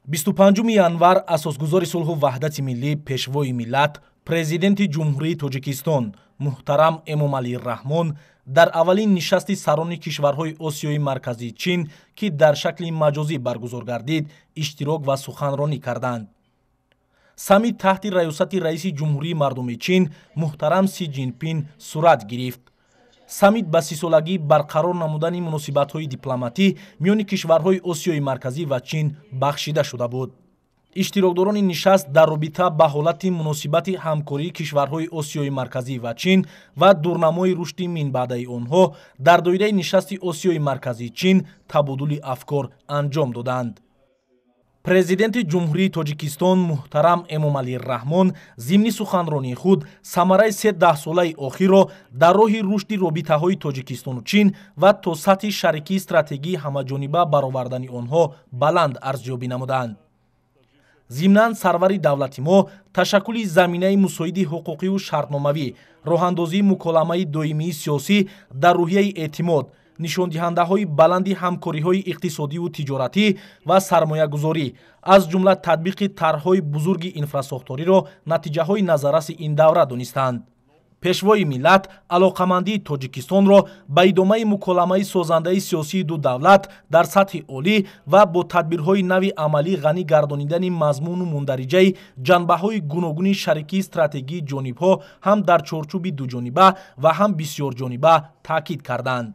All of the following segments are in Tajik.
25 январ асосгузори сулҳу ваҳдати миллӣ, пешвои миллат, президенти Ҷумҳурии Тоҷикистон муҳтарам Эмомалӣ Раҳмон дар аввалин нишасти сарони кишварҳои Осиёи Марказии Чин, ки дар шакли маҷозӣ баргузор гардид, иштирок ва суханронӣ карданд. Саммит таҳти раёсати раиси Ҷумҳурии Мардумии Чин муҳтарам Си Ҷинпин сурат гирифт. Саммит ба сисолагӣ барқарор намудани муносибатҳои дипломатӣ миёни кишварҳои Осиёи Марказӣ ва Чин бахшида шуда буд. Иштирокдорони нишаст дар робита ба ҳолати муносибати ҳамкории кишварҳои Осиёи Марказӣ ва Чин ва дурнамои рушди минбаъдаи онҳо дар доираи нишасти Осиёи Марказии Чин табодули афкор анҷом доданд. Президенти Ҷумҳурии Тоҷикистон муҳтарам Эмомалӣ Раҳмон зимни суханронии худ самараи се даҳсолаи охирро дар роҳи рушди робитаҳои Тоҷикистону Чин ва то сатҳи шарикии стратегии ҳамаҷониба баровардани онҳо баланд арзёбӣ намуданд. Зимнан сарвари давлати мо ташаккули заминаи мусоиди ҳуқуқиву шартномавӣ, роҳандозии муколамаи доимии сиёсӣ дар рӯҳияи эътимод, нишондиҳандаҳои баланди ҳамкориҳои иқтисодиву тиҷоратӣ ва сармоягузорӣ, аз ҷумла татбиқи тарҳҳои бузурги инфрасохториро натиҷаҳои назарраси ин давра донистанд. Пешвои миллат алоқамандии Тоҷикистонро ба идомаи муколамаи созандаи сиёсии ду давлат дар сатҳи олӣ ва бо тадбирҳои нави амалӣ ғанӣ гардонидани мазмуну мундариҷаи ҷанбаҳои гуногуни шарикии стратегии ҷонибҳо ҳам дар чорчӯби дуҷониба ва ҳам бисёрҷониба таъкид карданд.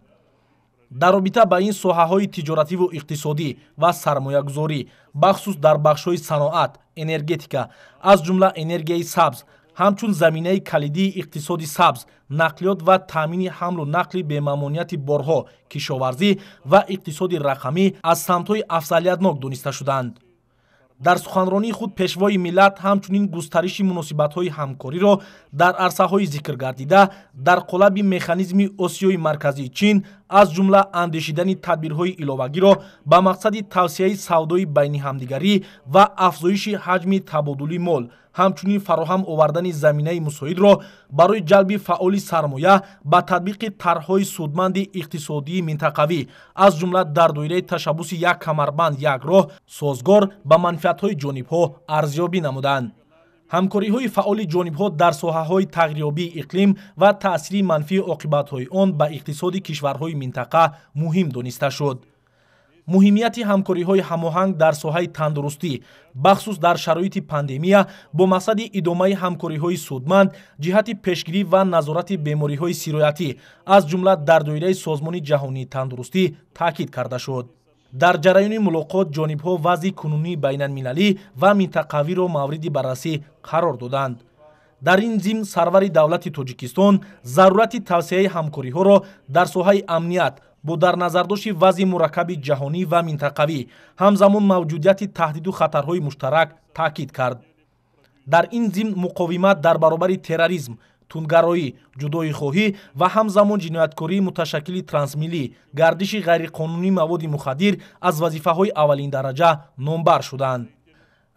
Дар робита ба ин соҳаҳои тиҷоративу иқтисодӣ ва сармоягузорӣ, бахусус дар бахшҳои саноат, энергетика, аз ҷумла энергияи сабз, ҳамчун заминаи калидии иқтисоди сабз, нақлиёт ва таъмини ҳамлу нақли бемамонияти борҳо, кишоварзӣ ва иқтисоди рақамӣ аз самтҳои афзалиятнок дониста шуданд. Дар суханронии худ пешвои миллат ҳамчунин густариши муносибатҳои ҳамкориро дар арсаҳои зикргардида дар қолаби механизми Осиёи Марказии Чин, аз ҷумла андешидани тадбирҳои иловагиро ба мақсади тавсеаи савдои байни ҳамдигарӣ ва афзоиши ҳаҷми табодули мол, ҳамчунин фароҳам овардани заминаи мусоидро барои ҷалби фаъоли сармоя ба татбиқи тарҳҳои судманди иқтисодии минтақавӣ, аз ҷумла дар доираи ташаббуси як камарбанд як роҳ созгор ба манфиатҳои ҷонибҳо арзёбӣ намуданд. Ҳамкориҳои фаъоли ҷонибҳо дар соҳаҳои тағйирёбии иқлим ва таъсири манфии оқибатҳои он ба иқтисоди кишварҳои минтақа муҳим дониста шуд. Муҳимияти ҳамкориҳои ҳамоҳанг дар соҳаи тандурустӣ, бахусус дар шароити пандемия, бо мақсади идомаи ҳамкориҳои судманд ҷиҳати пешгирӣ ва назорати бемориҳои сироятӣ, аз ҷумла дар доираи Созмони Ҷаҳонии Тандурустӣ таъкид карда шуд. Дар ҷараёни мулоқот ҷонибҳо вазъи кунунии байналмилалӣ ва минтақавиро мавриди баррасӣ қарор доданд. Дар ин зимн сарвари давлати Тоҷикистон зарурати тавсеаи ҳамкориҳоро дар соҳаи амният бо дар назардошти вазъи мураккаби ҷаҳонӣ ва минтақавӣ, ҳамзамон мавҷудияти таҳдиду хатарҳои муштарак таъкид кард. Дар ин зимн муқовимат дар баробари терроризм, тундгароӣ, ҷудоихоҳӣ ва ҳамзамон ҷинояткории муташаккили трансмиллӣ, гардиши ғайриқонунии маводи мухаддир аз вазифаҳои аввалиндараҷа номбар шуданд.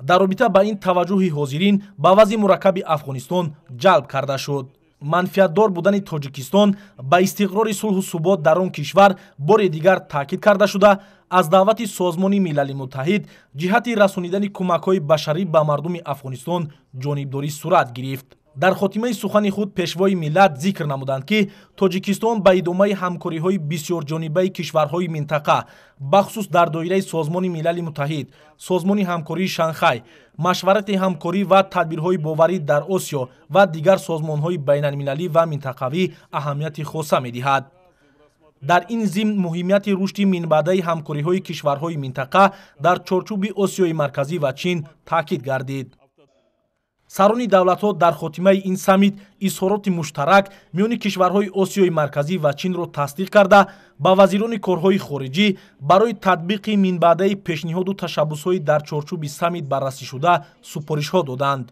Дар робита ба ин таваҷҷӯҳи ҳозирин ба вазъи мураккаби Афғонистон ҷалб карда шуд. Манфиатдор будани Тоҷикистон ба истиқрори сулҳу субот дар он кишвар бори дигар таъкид карда шуда, аз даъвати Созмони Милали Муттаҳид ҷиҳати расонидани кӯмакҳои башарӣ ба мардуми Афғонистон ҷонибдорӣ сурат гирифт. Дар хотимаи сухани худ пешвои миллат зикр намуданд, ки Тоҷикистон ба идомаи ҳамкориҳои бисёрҷонибаи кишварҳои минтақа, бахусус дар доираи Созмони Милали Муттаҳид, Созмони ҳамкории Шанхай, машварати ҳамкорӣ ва тадбирҳои боварӣ дар Осиё ва дигар созмонҳои байналмилалӣ ва минтақавӣ аҳамияти хоса медиҳад. Дар ин зимн муҳимияти рушди минбаъдаи ҳамкориҳои кишварҳои минтақа дар чорчӯби Осиёи Марказӣ ва Чин таъкид гардид. Сарони давлатҳо дар хотимаи ин саммит изҳороти муштарак миёни кишварҳои Осиёи Марказӣ ва Чинро тасдиқ карда, ба вазирони корҳои хориҷӣ барои татбиқи минбаъдаи пешниҳоду ташаббусҳои дар чорчӯби саммит баррасӣ шуда супоришҳо доданд.